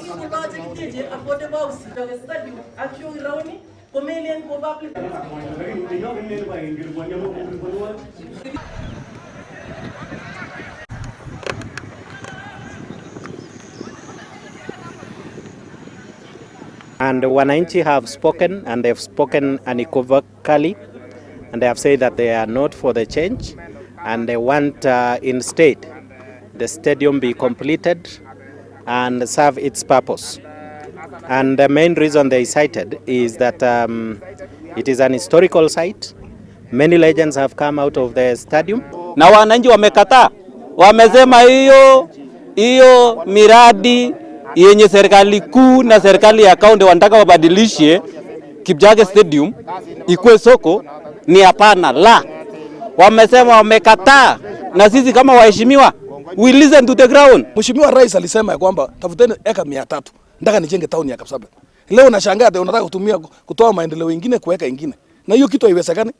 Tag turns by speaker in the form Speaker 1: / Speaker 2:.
Speaker 1: Chekiteche affordable housing stadium ak raoni komelen ko public.
Speaker 2: And wananchi have spoken, and they've spoken unequivocally, and they have said that they are not for the change and they want instead the stadium be completed and serve its purpose. And the main reason they cited is that it is an historical site. Many legends have come out of the stadium.
Speaker 3: Na wananchi wamekataa, wamesema hiyo hiyo miradi yenye serikali kuu na serikali ya kaunti wanataka wabadilishe Kipchoge Stadium ikuwe soko ni hapana la. Wamesema wamekataa, na sisi kama waheshimiwa, we listen to the ground.
Speaker 4: Mheshimiwa Rais alisema ya kwamba tafuteni eka 300 nataka nijenge town ya Kapsabet. Leo nashangaa unataka kutumia kutoa maendeleo ingine kuweka ingine, na hiyo kitu haiwezekani.